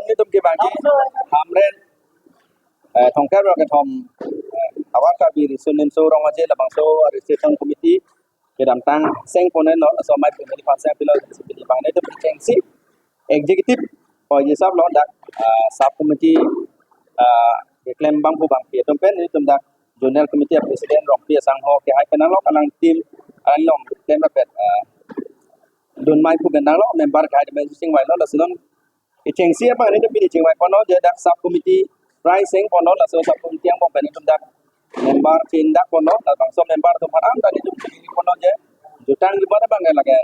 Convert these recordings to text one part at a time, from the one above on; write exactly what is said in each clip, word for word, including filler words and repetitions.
Nelitum kevangji Hamren, eh, Thongker Block kethom, eh, Tovar Karbi Riso Nimso Rong Aje labangso Registration Committee kedamtang seng pon-et non, laso amei family aphan seng pilo, pini abang nelitum kechengsi executive pu hisap lo, dak, eh, sub committee, eh, keklem abang pu abang ke atum pen nelitum dak zonal committee president Rongpi asangho kehai pen nanglo, alang team, alang along klem rapet, eh, dun mai pu pen nanglo, member kehai pen chingvai lo, lasi non kechengsi abang nelitum pini chingvai ponlo je dak sub committee prai seng ponlo, laso sub committee angbong pen nelitum dak member chindak ponlo, labangso member atum aphan ta nelitum chini ponlo je jutang jubat abang lake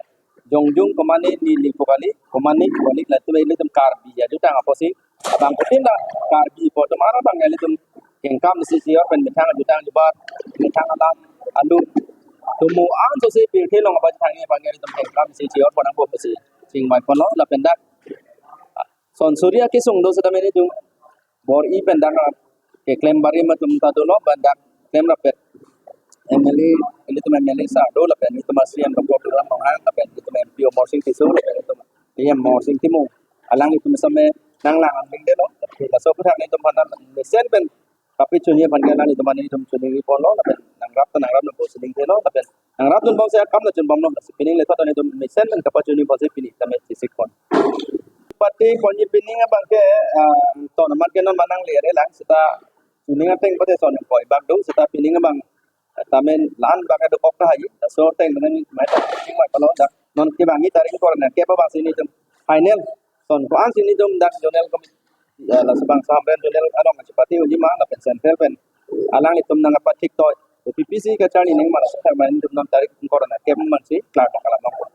jongjung komatne neli pu kali, komatne pu kali, latum nelitum Karbi ajutang apotsi, abangphutin ta Karbi pu atum aphan abang nelitum kengkam isi chi-or pen methang jutang jubat, methang alam, alu, tumu an so si pirthe along abang thang abang nelitum kengkam isi chi-or pon nangpo pusi chingvai ponlo. Lapen dak son suri akesung do seta nelitum bor-i pen dak keklem barim atum ta dolo, lapen dak klem rapet M L A, nelitum M L A sir do, lapen nelitum C E M Doctor Tuliram Ronghang, lapen nelitum M P Amarsing Tisso, lapen nelitum E M Amarsing Timung, alanglitum same nanglang angdeng detlo. Laso aphuthak nelitum aphan mesen pen kapachini aphan ke nanglitum aphan nelitum chini ponlo, lapen nangrap ta nangrap nangpo si ding detlo, lapen nangrap dunbom si akam ta chunbomlo, lasi pining le thot nelitum mesen pen kapachini ponsi pini tame chisik pon. Party ponji pining abang ke, ah, ton amat ke non manang le re lang seta pining ateng pate son koi bak do seta pining abang, ah, tamen lan bak do kok ta haji, laso ateng pen neli mai ta chingvai ponlo dak non kevangji tarik ingkoi ra kep abang si nelitum final son ko-an si nelitum dak zonal committee, ya, laso abang Hamren zonal along achipate unji ma lapen central pen alanglitum nangpathik toi, P P C kacharli nangji ma, laso athak ma nelitum non tarik ingkoi ra kep man si klar ta kalam nangpo.